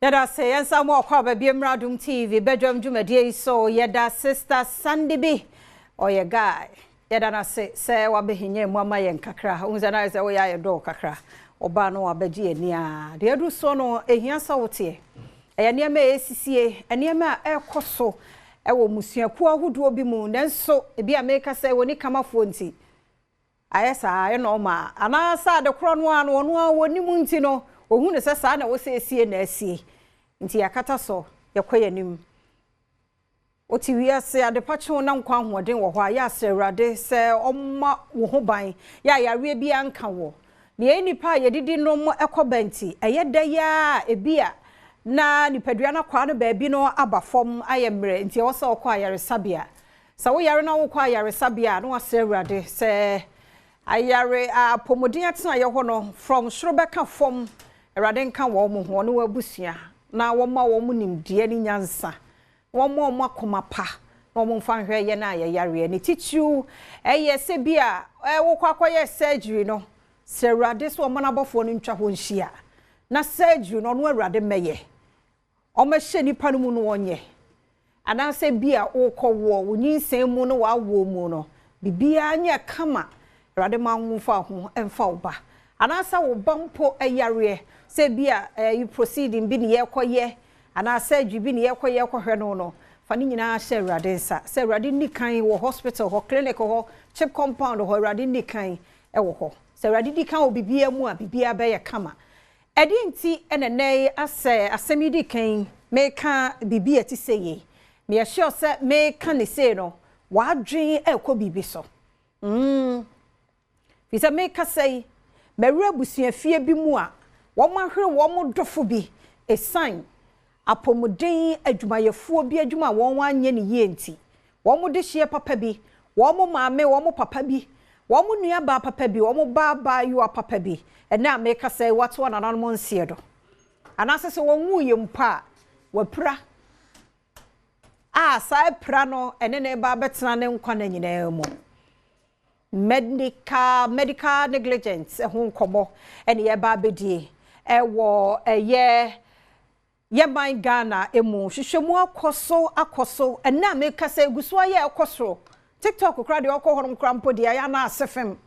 Yɛda ase, yɛnsan mu akɔ aba bio mmra Adom TV badwam dwumadie yi so. Yɛda Sister Sandy bi, ɔyɛ guy. Yɛda no ase sɛ wabɛhinya mu ama yɛn kakra. Wohu sɛ na ayɛ sɛ woyɛ ayɛ dɔɔ kakra. Ɔbaa no wabɛgye yɛn ani ara. Deɛ aduru soɔ no, ɛhia sɛ woteɛ. Ɛyɛ nneɛma a ɛresisie, nneɛma a ɛrekɔ so wɔ mmusuakuo ahodoɔ bi mu. Nanso, ebi a meka sɛ wɔnni kamafoɔ nti, Ayɛ saa, ɛyɛ normal. Anaasɛ ade korɔ no ara no, ɔno ara ɔnim nti no, ɔhu no sɛ saa na ɛwɔ sɛ ɛsie na asie. Nti yɛakata so, yɛkɔ yɛn anim. Wote wiase, adepa kye wo na nkwa ahoɔden wɔ hɔ a, yɛ a srɛ Awurade sɛ ɔmma wo ho ban, yɛ a yareɛ biara nka wo. Nea ɛyɛ nnipa a yɛdidi nom kɔ ba nti, ɛyɛ dɛ yi ara a ebia na nipadua no akwaa no baabi no aba fam ayɛ mmerɛ nti ɛwɔ sɛ wokɔ ayaresabea. Sɛ woyare na wokɔ ayaresabea a, na woasrɛ Awurade sɛ ayare apɔmuden atenaeɛ hɔ no from soro bɛka fam, Awurade nka wɔn ho, ɔne wɔn abusua, na wɔmma wɔn nimdeɛ ne nyansa, na wɔmma wɔn akoma pa, na wɔmfa nhwɛ yɛn a yɛyareɛ. Ne titiriw ɛyɛ sɛ bi a wokɔ akɔyɛ surgery no, srɛ Awurade sɛ ɔmma n'abɔfoɔ no ntwa hɔ nhyia, na surgery no ɔno Awurade mmɛyɛ. Ɔmmɛhyɛ nnipa no mu na wɔnyɛ. Anaasɛ ebia worekɔ woɔ, wo nyinsɛn mu ne w'awoɔ mu no, biribiara nyɛ kama, Awurade ma wo mfa wo ho mfa wo ba. Anaasɛ wo ba mpo yareɛ, sɛ ebia ɛyi proceeding bi ne yɛrekɔyɛ, anaa surgery bi ne yɛrekɔyɛ kɔhwɛ no no, fa ne nyinaa hyɛ Awurade nsa. Sɛ Awurade nni kan wɔ hospital hɔ, clinic hɔ, chip compound hɔ, Awurade nni kan wɔ hɔ. Sɛ Awurade di kan wɔ biribiara mu a, biribiara bɛyɛ kama. Ɛdeɛn nti na nnɛ yi asɛ asɛm yi di kan yi mereka biribi a ɛte sei yi? Meyɛ sure sɛ mereka no sei no, w'adwene rekɔ biribi so. Mm. Firi sɛ merekasa yi, mawura abusuafie bi mu a wɔahwere wɔn dɔfo bi ɛsiane apɔmuden adwumayɛfoɔ bi adwuma a wɔanyɛ no yie nti. Wɔn dehyeɛ papa bi, wɔn maame, wɔn papa bi, wɔn nuabaa papa bi, wɔn ba abaayewa papa bi, ɛnnɛ a merekasa yi, wɔato anananom nseɛ do. Anaasɛ sɛ wɔnwuiɛ mpo a, wɔapira a saa apira no ɛne no reba abɛtena ne nkwa nna nyinaa mu. Medical, medical negligence ho nkɔmmɔ ɛne yɛreba abɛdie ɛwɔ ɛyɛ Yɛ man Ghana mu nhwehwɛmu akɔ so akɔ so ɛnnɛ a mekasa yi egu so ayɛ ɛkɔ soro. TikTok koraa deɛ ɔkɔ hɔnom koraa mpo deɛ ayɛ ana ase fem.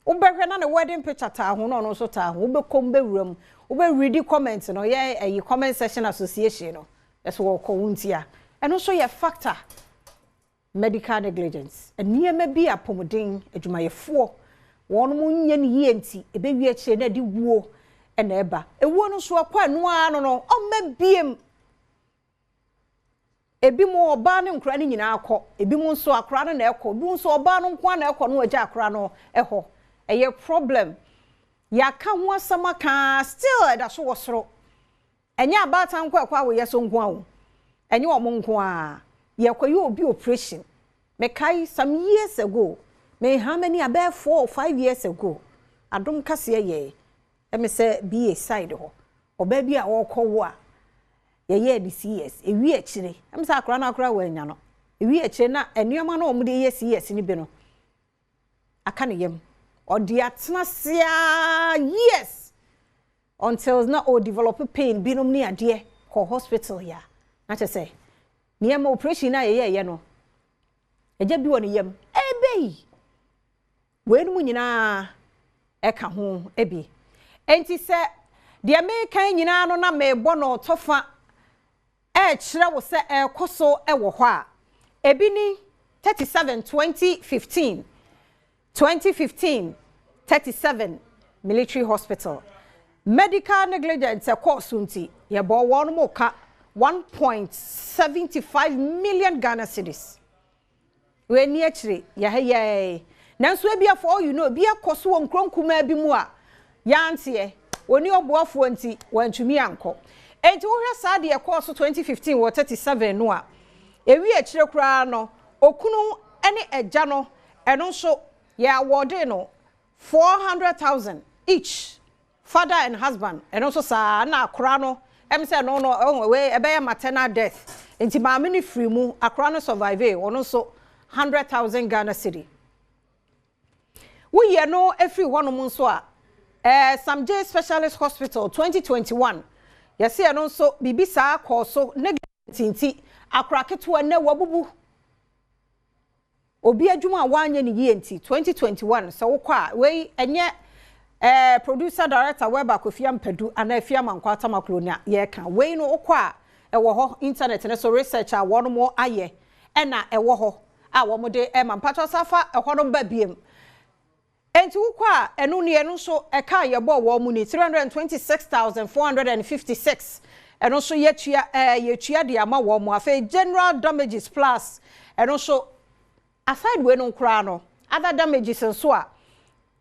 Wobɛhwɛ na ne wedding picture taa ho na ɔno nso taa ho. Wobɛkɔ mu bɛwura mu. Wobɛ readi comment no yɛ ɛyi comment section association no ɛso wɔkɔ wo ntia. Ɛno nso yɛ factor. Medical negligence, nneɛma bi a apɔmuden adwumayɛfoɔ wɔn nyɛ no yie nti ɛbɛwie akyire na ɛde wuo na ɛba. Ewuo no nso ɛkɔ ɛno ara no no ɔmma biem. Ebi mo ɔbaa ne nkora no nyinaa kɔ, ebi mo nso akora no na ɛkɔ, ebi nso ɔbaa no nko ara na ɛkɔ na wagya akora no hɔ. Ɛyɛ problem. Yɛaka ho asɛm aka still ɛda so wɔ soro. Ɛnyɛ abaatan nko a ɛkɔ awoyɛ so nko ara o, ɛnyɛ wɔn nko ara. Yɛkɔyɛ obi operation. Mekae some years ago, me how many a bɛyɛ 4 or 5 years ago, Adom kaseɛ yɛɛ, ɛme sɛ BA side hɔ. Ɔbaa bi a ɔrekɔwo a, yɛyɛɛ ne CS. Ewie akyire, ɛme sɛ akwadaa no akora wɔanya no. Ewie akyire na nneɛma no a wɔde yɛ CS no bi no, aka ne yam. Ɔde atena ase years until na o develop pain binom ne adeɛ kɔ hospital ya na kyerɛ sɛ nneɛma operation na yɛyɛɛyɛ no ɛgya bi wɔ ne yam ɛbɛyi. Weinom nyinaa ɛka ho bi. Enti sɛ deɛ meka nyinaa no na merebɔ no tɔfa ɛrekyerɛ wo sɛ ɛrekɔ so wɔ hɔ a, ebi ni 37 2015 2015 37 Military Hospital medical negligence ɛkɔɔ so nti yɛbɔ wɔn mo ka 1.75 million Ghana cedis. Wei ni akyire yɛha yɛɛ nanso ebi for all you know ebi akɔ so wɔ nkuro nkumaa bi mu a yanteɛ oni ɔboafoɔ nti wɔntumi ankɔ. Enti wohwɛ saa deɛ ɛkɔɔ so 2015 wɔ 37 no a, ewi akyire koraa no okunu ne agya no ɛno nso yɛ awɔde no 400,000 each, father and husband. Ɛno nso saa na akora no sɛ no no ɛho wei ɛbɛyɛ maternal death nti maame no firi mu, akora no survive, ɔno nso 100,000 Ghana cedi. Woyɛ no efiri hɔnom nso a, Sam J Specialist Hospital, 2021, yɛsɛ ɛno nso biribi saa kɔɔ so. Negligent nti akora ketewa nnɛ wabubu. Obi adwuma a wanyɛ ne yie nti, 2021, sɛ wokɔ a, wei ɛnyɛ producer director Weba Kofi Ampadu anaa Afia Amankwa Tamaklo na yɛreka. Wei no, wokɔ a, ɛwɔ hɔ, internet ne so, research a wɔn mo ayɛ ɛna ɛwɔ hɔ a wɔn de ɛma mpatwa safa ɛhɔ no ba biem. Nti wokɔ a, ɛno ne ɛno nso ɛka a yɛbɔ wɔn mu ni 326,456. Ɛno nso yɛtua de ama wɔn mu. Afei general damages plus ɛno nso aside wei no koraa no, other damages nso a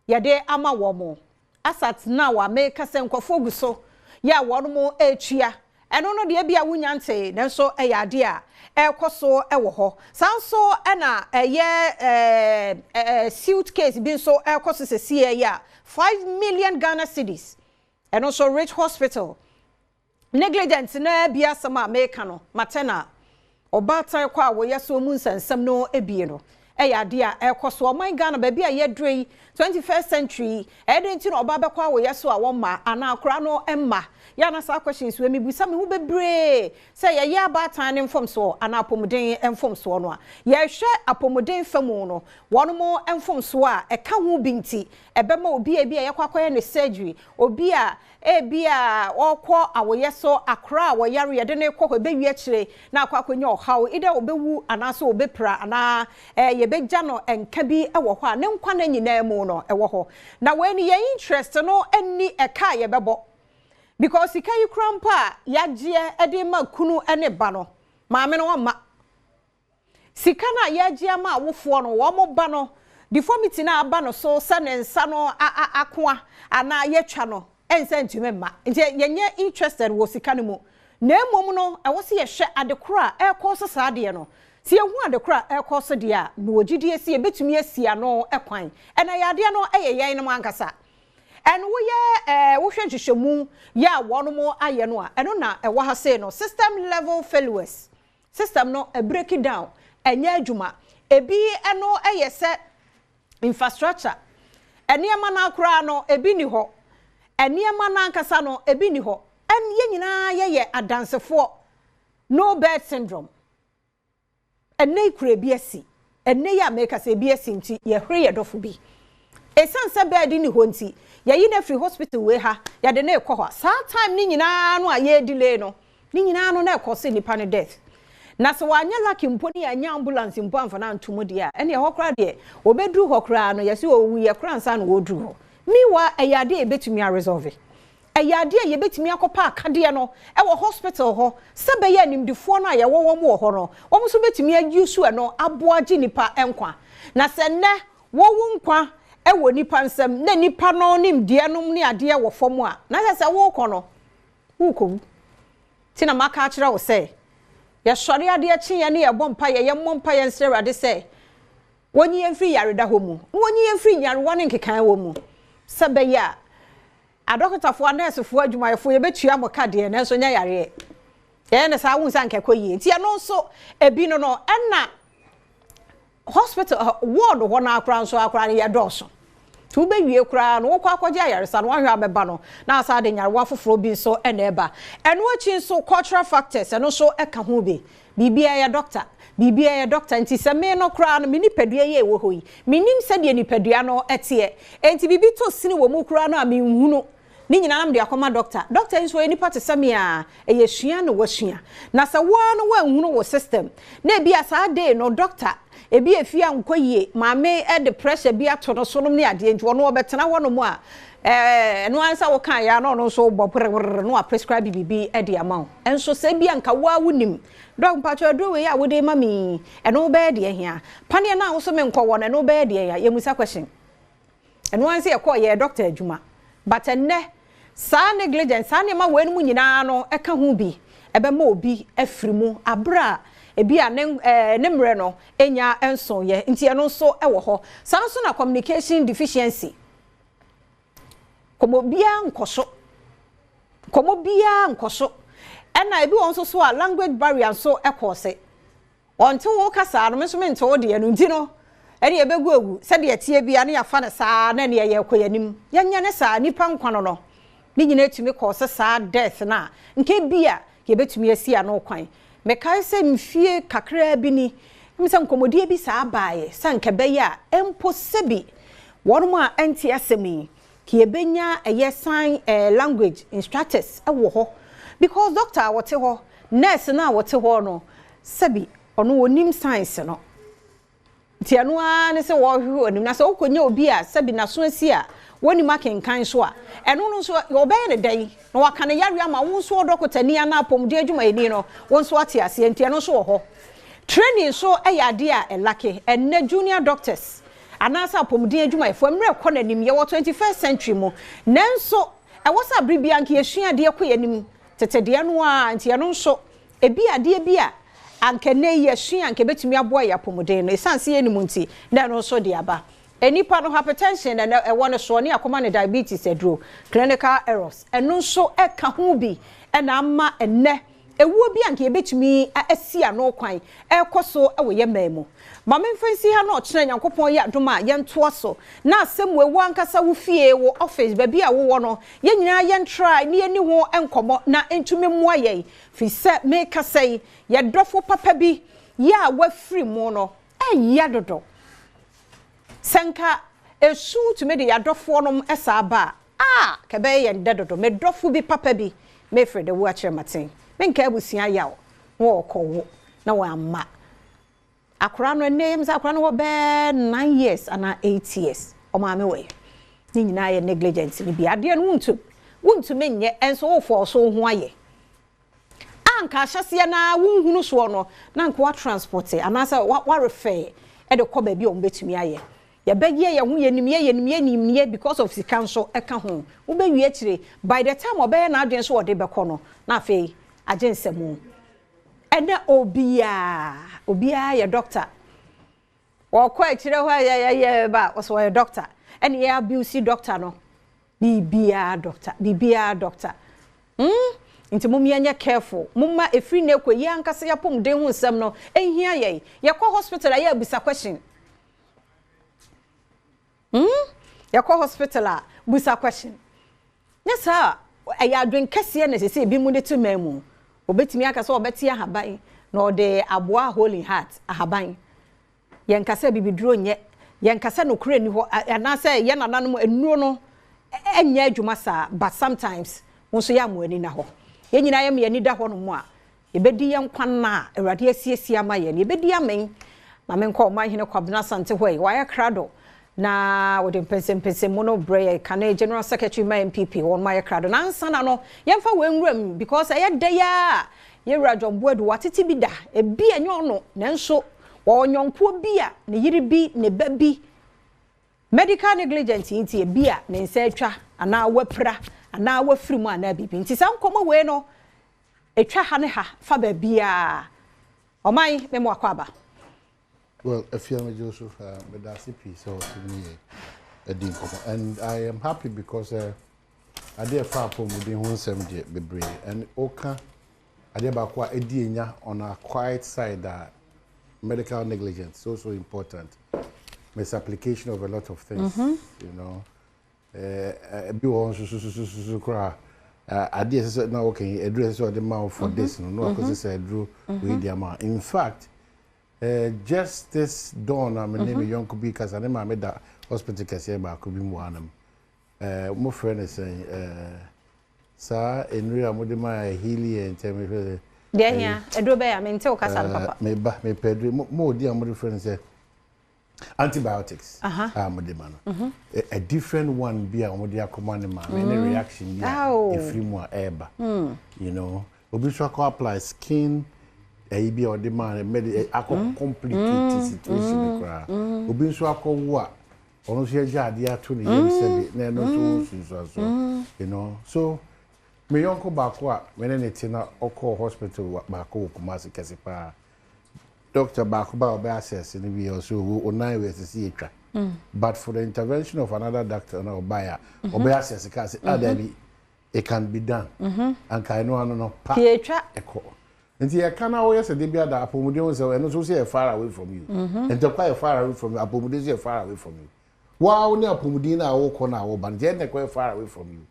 yɛde ama wɔn mo as at now a meka sɛ nkɔfoɔ gu so yɛ a wɔn mo etua. Ɛno no deɛ, bi a wonya nte, nanso ɛyɛ adeɛ a ɛrekɔ so ɛwɔ hɔ. Saa nso ɛna ɛyɛ ɛɛ ɛɛ suit case bi nso ɛrekɔ so sɛsie yɛ a 5 million Ghana cedis. Ɛno nso Ridge Hospital negligent na bi asɛm a meka no. Maternal, ɔbaatan kɔ a wɔyɛ so mu nsɛnsɛm no ebie no, ɛyɛ adeɛ a ɛrekɔ so. Ɔman Ghana, baabi a yɛdure yi, 21st century, ɛyɛ nti na ɔbaa bɛkɔ a wɔyɛ so a wɔma anaa akora no mma yɛana. Saa questions wɔ mi busa mi ho bebree sɛ yɛyɛ abaatan ne mfomsoɔ anaa apɔmuden mfomsoɔ no a, yɛhwɛ apɔmuden fam no, wɔn mo mfomsoɔ a ɛka ho bi nti ɛbɛma obi a ebi a yɛkɔ akɔyɛ ne surgery, obi a ebi a ɔkɔ awoyɛ so, akora a wɔyare, yɛde ne kɔ hɔ, ɛbɛwie akyire na akɔ akɔnya ɔhaw, either ɔbɛwu anaasɛ ɔbɛpira anaa yɛbɛgya no nka bi wɔ hɔ a ne nkwa no nyinaa mu no ɛwɔ hɔ. Na wɔn ni yɛn interest no ani ɛka a yɛbɛbɔ, because sika yi kura mpo a yɛagyeɛ de ma kunu ne ba no, maame no wɔmma sika no a yɛagye ama awofoɔ no, wɔn ba no deformity no aba no so sɛ ne nsa no akoa anaa yɛtwa no, ɛnsa ntumi mma. Nti yɛnyɛ interested wɔ sika no mu, na mmom no ɛwɔ sɛ yɛhwɛ adekoro a ɛrekɔ so. Saa adeɛ no, sɛ yɛhu adekoro a ɛrekɔ so deɛ a, na wɔgyidie si yɛbɛtumi asi ano kwan. Ɛna yɛ adeɛ no ɛyɛ yɛn nom ankasa. Ɛno woyɛ wohwɛ nhwehwɛmu yɛ a wɔn mo ayɛ no a, ɛno na ɛwɔ ha sei no. System level failures, system no break down, ɛnyɛ adwuma. Ebi ɛno ɛyɛ sɛ infrastructure, nneɛma no akoraa no ebi ni hɔ, nneɛma no ankasa no ebi ni hɔ. Ɛn yɛn nyinaa yɛyɛ adansefoɔ, no bed syndrome. Ɛnɛ kura ebi asi, ɛnɛ yi a mɛka sɛ ebi asi nti yɛhwere yɛ dɔfo bi esan sɛ bed ni hɔ nti yɛyi no afiri hospital wei ha, yɛde no ekɔ hɔ. Saa time ne nyinaa no a yɛ delay no ne nyinaa no na ɛkɔ sɛ nipa no death. Na sɛ wanyɛ lucky mpo ne yɛanya ambulance mpo amfa no anto mu deɛ a, ɛne ɛhɔ koraa deɛ, wɔbɛduru hɔ koraa no, yɛsɛ ɔwu yɛ koraa nsa na wɔduru hɔ. Meanwhile, ɛyɛ adeɛ a yɛbɛtumi aresolve, ɛyɛ adeɛ a yɛbɛtumi akɔpa akadeɛ no ɛwɔ hospital hɔ sɛ bɛyɛ animdifoɔ no a yɛwɔ wɔn wɔ hɔ no, wɔn nso bɛtumi ayi so ɛno aboa gye nipa nkwa. Na sɛ nnɛ wɔwo nkwa ɛwɔ nipa nsam na nipa no nimdeɛ nom ne adeɛ wɔ fam a, na sɛ wɔrekɔ no, wɔrekɔwu. Ti na maka akyerɛ wo sɛ yɛsɔre adeɛ kyeɛ ne yɛbɔ mpa yɛ, yɛmmɔ mpa yɛn nsrɛ Awurade sɛ wɔnyi yɛn firi yareda hɔ mu na wɔnyi yɛn firi nyarewa ne nkekan wɔ mu, sɛ bɛyɛ a adɔkotafoɔ, anɛɛsefoɔ, adwumayɛfoɔ, yɛbɛtua mo ka deɛ, nanso nyɛ yareɛ yɛyɛ ne saa. Wohu sɛ ankɛkɔ yie. Nti ɛno nso ebi no ɛna hospital ward hɔ no akora nso akora no yɛdɔɔso, nti wobɛwie koraa no, wokɔ akɔgye ayaresa no, wahwɛ abɛba no na asa de nyarewa foforɔ bi nso ɛna ɛba. Ɛno akyi nso, cultural factors, ɛno nso ɛka ho bi. Biribiara yɛ doctor, biribiara yɛ doctor. Nti sɛ me no koraa no, me nipadua yɛ ɛwɔ hɔ yi, menim sɛdeɛ nipadua no ɛteɛ, nti biribi tɔ sini wɔ mu koraa no a menhunu ne nyinaa nam de akɔma doctor. Doctor nso yɛ nipa te sɛ me a ɛyɛ sua na wasua. Na sɛ woa no woanhunu wo system na ebi a saa day no doctor ebi efi a nkɔ yie, maame ɛde pressure bi ato no so nom ne adeɛ, nti ɔno ɔbɛtena hɔ nom a ɛno ansa woka ya na ɔno nso bɔ brrrr na waprescribe biribi ɛde ama wo. Ɛnso sɛ ebi anka woa wonim, doc, mpatwɛ, aduro wei a wode ma mi, ɛno bɛyɛ deɛ hia, paneɛ no a wo so me nkɔ wɔ no, ɛno bɛyɛ deɛ hia, yɛmusa question. Ɛno ansa yɛkɔɔ yɛ doctor adwuma. But ɛnnɛ saa negligence, saa nneɛma wei no mu nyinaa no ɛka ho bi ɛbɛma obi afiri mu abere a ebi a ne mmerɛ no enya nson yɛ. Nti ɛno nso ɛwɔ hɔ. Saa nso na communication deficiency, kɔmɔ biara nkɔ so, kɔmɔ biara nkɔ so. Ɛna ebi wɔ nso so a language barrier nso ɛkɔɔ se ɔnte wo kasa no, me nso mente wo deɛ no, nti no Ɛne yɛbɛgu agu sɛdeɛ ɛteɛ biara na yɛafa no saa na ɛneɛ yɛrekɔ yɛn anim. Yɛnyɛ ne saa, nnipa nkwa no no, ne nyinaa tumi kɔɔ sɛ saa death no a, nka ebia yɛbɛtumi asi ano kwan. Mekae sɛ mfie kakraa bi ni, ɛm sɛ nkɔmmɔdie bi saa baeɛ sɛ anka ɛbɛyɛ a mpo sɛbi wɔnom a ɛnte asɛm yi, nka yɛbɛnya ɛyɛ sign language instructors wɔ hɔ because doctor a ɔte hɔ, nurse no a ɔte hɔ no, sɛbi ɔno ɔnnim signs no. Nti ɛno ara ne sɛ wɔrehwehwɛ w'anim. Na sɛ wokɔnya obi a sɛbi n'aso asi a wɔnnim akenkan nso a, ɛno no nso wɔbɛyɛ no dɛn? Na waka ne yareɛ ama wo nso ɔdɔkotani anaa apɔmuden adwumayɛni no, wo nso ate aseɛ. Nti ɛno nso wɔ hɔ. Training nso yɛ adeɛ a ɛlake. Ɛnnɛ junior doctors anaasɛ apɔmuden adwumayɛfoɔ, mmerɛ rekɔ n'anim, yɛwɔ 21st century mu. Nanso ɛwɔ sɛ abere biara nka yɛsua adeɛ kɔ yɛn anim. Tete deɛ no ara, nti ɛno nso Ebia adeɛ bi a anka ɛnnɛ yi yɛasua a anka ɛbɛtumi aboa yɛn apɔmuden no, ɛsiane sɛ yɛnnim nti, na ɛno nso de aba. Nnipa no, hypertension na ɛnɛ ɛwɔ ne soɔ, ne akoma ne diabetes aduro, clinical errors, ɛno nso ka ho bi na ama ɛnnɛ ɛwuo bi a anka yɛbɛtumi asi ano kwan ɛrekɔ so wɔ yɛn man mu. Ma memfa nsi ha na ɔkyena Nyankopɔn yɛ adom a yɛntoa so na asɛm wei wo ankasa wo fie, wo office, baabi a wowɔ no, yɛn nyinaa yɛntra na yɛnni ho nkɔmmɔ na ɛntumi mmoa yɛn. Firi sɛ merekasa yi, yɛn dɔfo papa bi yɛ a wafiri mu no, ɛya dodo. Sɛ nka esu tumi de yɛn adɔfoɔ saa ba a, ah, nka ɛbɛyɛ yɛn dɛ dodo. Me dɔfo bi papa bi, Mayfred Awuakyerɛ Maten, menka abusua yaw na ɔrekɔwo na wamma. Akwadaa no, ɛnnɛ yi, sɛ akwadaa no wɔ bɛyɛ 9 years anaa 8 years, ɔmaame wɔ yi. Ne nyinaa yɛ negligence no bi. Adeɛ no wontumi nyɛ, ɛnso wofɔɔ so wo ho ayɛ. Anka ahyɛseɛ naa wonhunu soɔ no na anka watransport anaasɛ warefer ɛde kɔ baabi a wɔn bɛtumi ayɛ. Yɛbɛyɛ yɛn ho yɛnim yɛ, yɛnim yɛ, nim yɛ because of sika nso ɛka ho. Wobɛwie akyire, by the time ɔbɛyɛ n'adwene so ɔde bɛkɔ no, na afei agye nsɛm. Ɛnɛ obiara obiara yɛ doctor. Wɔkɔ akyire hɔ a yɛyɛ ba ɔsɛ ɔyɛ doctor, ɛne yɛ abuse doctor no. Biribiara doctor, biribiara doctor. Nti mom yɛnyɛ careful. Momma ɛfiri ne kɔ yi ankasa yɛapɔmuden ho nsɛm no ɛnhia yɛn. Yɛkɔ hospital a, yɛ abisa question. Yɛkɔ hospital a, busa question. Nyɛ saa, ɛyɛ adwen kɛseɛ na ɛsɛ sɛ ebi mu de to man mu. Obɛtumi aka sɛ ɔbɛte ahaban na ɔde aboa hole in heart ahaban. Yɛnkasa bibiduro nyɛ, yɛnkasa nokorɛ ni hɔ anaasɛ yɛn nananom nnuro no ɛnyɛ adwuma saa, but sometimes wo nso yɛ amoa ani na hɔ. Yɛn nyinaa yɛ ani da hɔ nom a, yɛbɛdi yɛn kwan na a Awurade asiesie ama yɛn, yɛbɛdi amen. Ma menkɔ Ɔmanhene Kwabena Asante hɔ yi, wayɛ krado na wɔde mpɛnsɛmpɛnsɛmu no brɛ yɛ kane general secretary ma NPP. Wɔn ma yɛ krado na ansa na no yɛmfa wɔn nwura mu because ɛyɛ dɛ ya a yɛwura John Boadu watete bi da ebi ɛnyɛ ɔno, nanso wɔwɔ nyɔnkoɔ bi a ne yere bi, ne ba bi, medical negligence nti ebi a ne nsa atwa anaa wapira anaa wafiri mu anaa biribi. Nti saa nkɔmɔ wei no etwa ha ne ha fa baabiara. Ɔman mɛmo akɔ aba. Well, Efiame Joseph, medase pii sɛ ɔtumi yɛ adi nkɔmmɔ, and I am happy because adeɛ ɛfa apɔmuden ho nsɛm deɛ bebree, and woka adeɛ baako a ɛdi enya on our quiet side a, medical negligence, so so important, misapplication of a lot of things. Ebi wɔ hɔ nso so so so so koraa, adeɛ ɛsɛ sɛ na wɔka yi aduro ɛsɛ sɛ ɔde ma wo for this no na wakɔ sɛ sɛ aduro wei di ama. In fact, just this dawn a me ne me yɔnko bi kasa, ne maame da hospital kɛseɛ baako bi mu wɔ hanom. Mo frɛ no sɛn, saa nnuro a mode ma healing yɛ ntɛm hwɛ sɛ Deɛ hia aduro bɛyɛ a mente wo kasa no papa. Meba mepɛ aduro mo odi a mode frɛ no sɛ antibiotics a mode ma no, a different one bi a wɔde akɔma ne maame ne reaction bi a ɛfiri mu a ɛɛba. Obi nso akɔ apply skin ɛyi bi a ɔde ma no mɛde akɔ complicate situation no koraa. Obi nso akɔ wo a ɔno nso yɛgye adeɛ ato ne yam sɛbi na ɛno nso ho nsunsuansoɔ. So me yɔnko baako a me ne ne te na ɔkɔɔ hospital baako wɔ Kumasi kɛse paa, doctor baako ba a ɔbɛ assess no wie, ɔsɛ owo onan wei ɛsɛ sɛ yɛtwa, but for the intervention of another doctor na ɔbaeɛ a ɔbɛ assess kaa sɛ, ah, dabi, it can be done. Anka ɛno ano no pa Yɛtwa. Ɛkɔ. Nti yɛka na woyɛ sɛ de bi ada apɔmuden ho sɛ ɛno nso sɛ yɛ far away from you. Ntɔkwa yɛ far away from you, apɔmuden nso yɛ far away from you. Waa wo ne apɔmuden no a wokɔ no a woba no, nti ɛna ɛkɔ yɛ far away from you.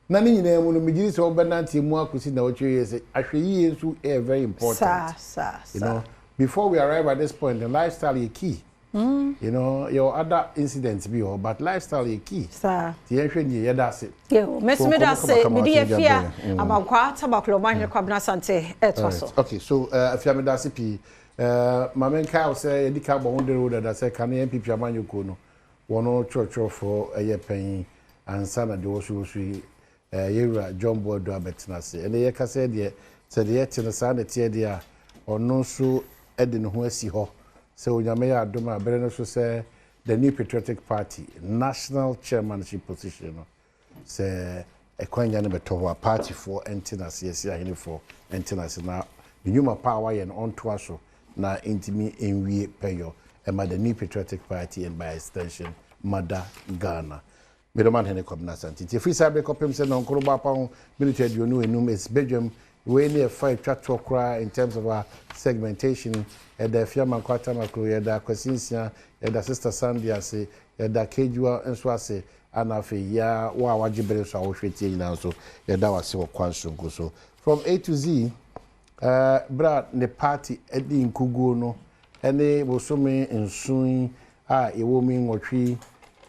Na ne nyinaa mu no, megye di sɛ wobɛnante mu akɔsi na wɔtwe yɛ sɛ ahwɛ yie nso yɛ very important. Saa saa You before we arrive at this point, the lifestyle yɛ key. Your other incidents bi hɔ, but lifestyle yɛ key. Nti yɛnhwɛ nie, yɛda ase. Yo, mɛsumi da ase. Mede yɛ fia Abankwa Tabakulo Ɔmanhene Kwabena Asante ɛtoa so. Okay, so Afia, meda ase pii. Maame, nkae wo sɛ yɛdi ka bɔ ho dere wo dada sɛ kane NPP amanyɔkuo no wɔn twerɛtwerɛfoɔ ɛyɛ panyin ansa na deɛ wɔso yi, yɛwura John Boadu abɛtena ase. Ɛnɛ yɛka sɛ deɛ sɛ deɛ yɛte no saa na ɛteɛ deɛ a, ɔno nso de ne ho asi hɔ sɛ Onyame yɛ adom a bere no so sɛ the New Patriotic Party national chairmanship position no, sɛ ɛkwan nya no bɛtɔ hɔ a, partyfoɔ nte n'ase, ɛsi ahenefoɔ nte n'ase, na ne nnwuma pa a wayɛ no ɔntoa so na ntumi nwie pɛyɔ ɛma the New Patriotic Party and by extension Mother Ghana. Medɔman Hene Kwabena Asante, nti ɛfiri saa bere kɔpem sɛ nɔnkoro baapa ho minute 25 is badwam. Wei ne ɛfa atwa toɔ koraa in terms of our segmentation. Yɛda Afia Mankɔ Atamakuro, yɛda Akwasi Nsia, yɛda Sister Sandy ase, yɛda Kejuwa nso ase, ana afei yɛa wo a wagye bere nso a wohwɛ tie nyinaa nso, yɛda wo ase wɔ kwan soronko so. From A to Z, berɛ a ne party di nkuguo no ne bosome 7 yi a yɛwɔ mu yi, 8 yi,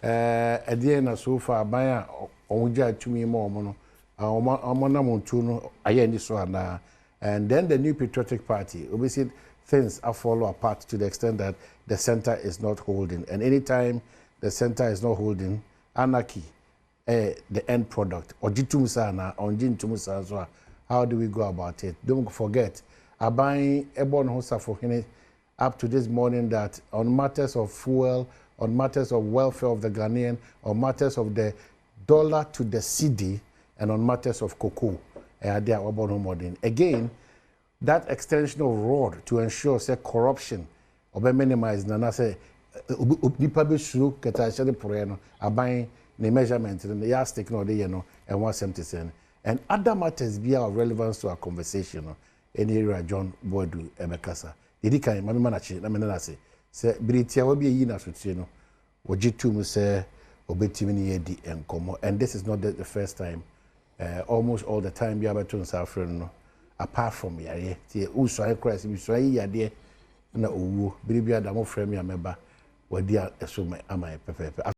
ɛdeɛn na so far aban a wɔn gyaa tumi ma wɔn no wɔn anamontuo no ayɛ ani so anaa? And then the New Patriotic Party, obviously things are fall apart to the extent that the center is not holding, and anytime the center is not holding, anarchy the end product. Ɔgye tum saa na ɔngye ntum saa nso a, how do we go about it? Don't forget, aban ɛbɔ ne ho safohene up to this morning that on matters of fuel, on matters of welfare of the Ghanaian, on matters of the dollar to the cedi, and on matters of cocoa, ɛyɛ adeɛ a wɔbɔ no mmɔden. Again, that extension of rod to ensure sɛ corruption ɔbɛ minimize na sɛ nipa bɛsuro kɛtɛahyɛ ne porɔɛ no, aban ne measurement no, ne yardstick na ɔde yɛ no, ɛho asɛm te sɛ no and other matters bi of relevance to our conversation no, ɛne ewura John Boadu ɛbɛkasa. Yɛdi kan maame ma n'akyi na mene n'ase sɛ bere tiawa bi eyi n'asotire no, wɔgye tum sɛ obetumi ne yɛdi nkɔmmɔ. And this is not the first time. Almost all the time bi abɛto nsa afrɛ no, apart from yareɛ tie wosɔre koraa sɛ bisɔre yi yadeɛ na owuo bere bi ada mo frɛ mi a mɛba, wɔadi ɛso ama yɛ pɛpɛɛpɛ.